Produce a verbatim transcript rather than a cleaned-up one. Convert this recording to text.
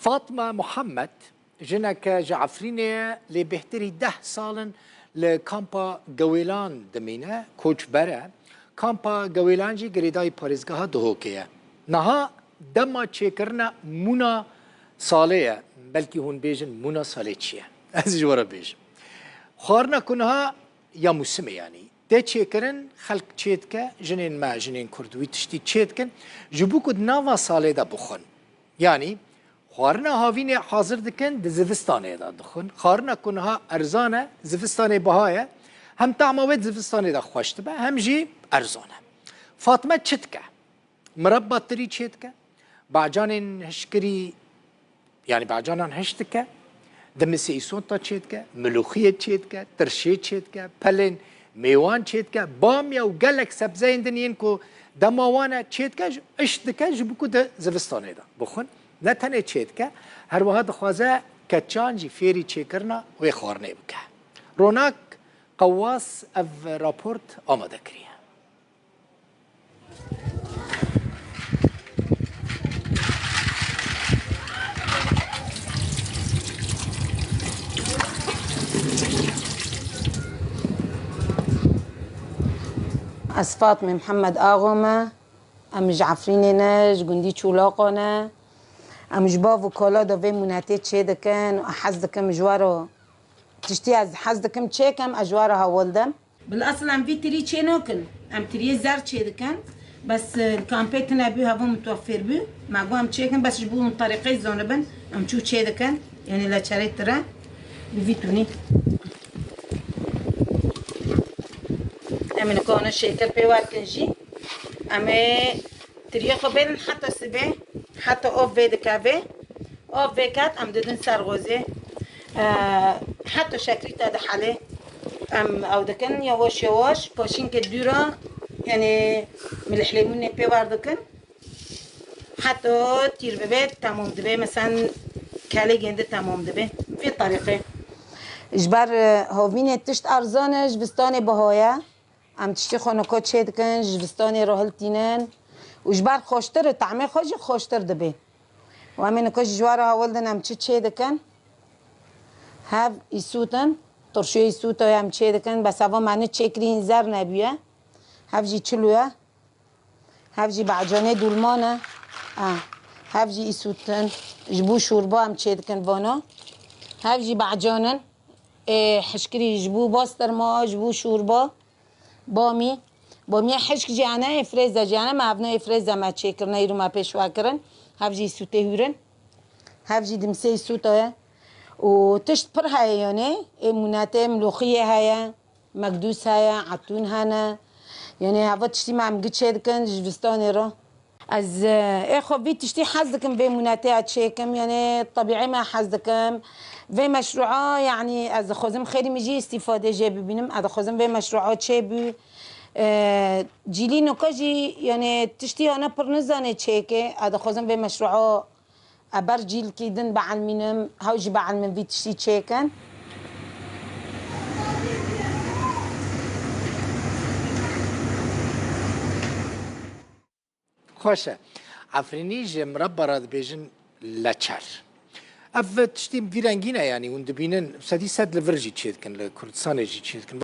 Fatma Muhammed jineke ji Efrînê ye, lê bêhtirî deh sal in li kampa Gewêlan dimîne, koçber e. Kampa Gewêlan jî girêdayî parêzgeha Duhokê ye. Niha dema çêkirina mûna salê ye. Belkî hûn bêjin, mûna salê çi ye? Ez ji we re bêjim. Xwarina ku niha ya mûsimê, yanî tê çêkirin, xelk çê dike, jinên me, jinên Kurd wî tiştî çê dikin, ji bo ku di nava salê de bixwin. Yanî xwarina havînê hazir dikin, di zivistanê de dixwin. Xwarina ku niha erzan e, zivistanê biha ye. Hem tahma wê di zivistanê de xweş dibe, hem jî erzan e. Fatme çi dike? Mirebba tirî çê dike, bacanên hişkirî, yanî bacanan hiş dike, dimisê îsota çê dike, milûxiyê çê dike, tirşê çê dike, pelên mêwan çê dike, bamya û gelek sebzeyên din yên ku dema wan e çê dike, ji, iş dike, ji bo ku di zivistanê de bixwin. Ne tenê çê dike, her wiha dixwaze keçan jî fêrî çêkirina wê xwarinê bike. Ronak Qewwas ev raport amade kiriye. Ez Fatmê Mihemed Axo me. Em ji Efrînê ne, ji gundî Çolaqo ne. Em ji bav û kala de vê mûnetê çê dikin û hez dikim ji we re tiştî ez hez dikim çêkim, ez ji we re hewil dem. Bil esil em vî tirî çê nakin. Em tiriyê zer çê dikin. Bes, e, li kampê tune bû, heva mutwefir bû. Me got em çêkin, bes ji bo hûn terîqeyê zanibin, em çû çê dikin. Yanî leçerê tire. Bi vî tunî. Em ê nika şêker pê werkin jî. Em ê tiriyê xwe bêrin heta sibê, heta av vê dikeve. Av vê ket, em didin ser xwezê. E, heta şekrî te dihelê. Em ew dikin, yavaş yavaş, paşînkê dû re, yanî milih lêmûnê pê werdikin. Heta tîr bibe, temam dibe. Mesela kelê gêndi temam dibe. Vê terîqê. Ji ber, e, havînê tişt erzan e, ji zivistanê biha ye. Em tiştê xwe nika çê dikin, ji zivistanê re hiltînin û ji ber xweştir e, tehmê xwe jî xweştir dibe. Û em ê nika jî ji we re hewil din em çi çê dikin. Hev îsût in, tirşûyê îsûta em çê dikin, bes heva me ne çêkirî hîn zer nebûye. Hev jî çilo ye. Hev jî becanê dûlman e. Ha. Hev jî îsût in. Ji bo şorba em çê dikin vana. Hev jî becan in. Ê, hişkirî ji bo bastirma, ji bo şorba. Bamî. Bamîya hişk jî hene, ê frêze jî hene. Me hevna ê frêze me çêkirine, îro me pêşwa kirin. Hev jî îsûtê hûr in. Hev jî dimsê îsûta ye. Û tişt pir heye yanê. Ê mûnetê, milûxiyê heye. Mekdûs heye, etûn hene. Yanî heva tiştî me em gi çê dikin ji zivistanê re. Ez, e, ê xwe vî tiştî hez dikim, vê mûnetê ez çêkim. Yanî tebîî me hez dikim. Vê meşrûa, yanî ez dixwazim xêrî min jî îstîfadê jê bibînim. Ez dixwazim vê meşrûa çêbû. E, cîlî nika jî, yanî tiştî hane pir nizane çêke. Ez dixwazim vê meşrûa E ber cîlkî din bielmînim, hew jî bielmin vî tiştî çêkin. Xweş e. Efrînî ji mirebba re dibêjin leçer. Ev tiştî vî rengî ne, yanî hûn dibînin, sedî sed li vir jî çêdikin, li Kurdistanê jî çêdikin.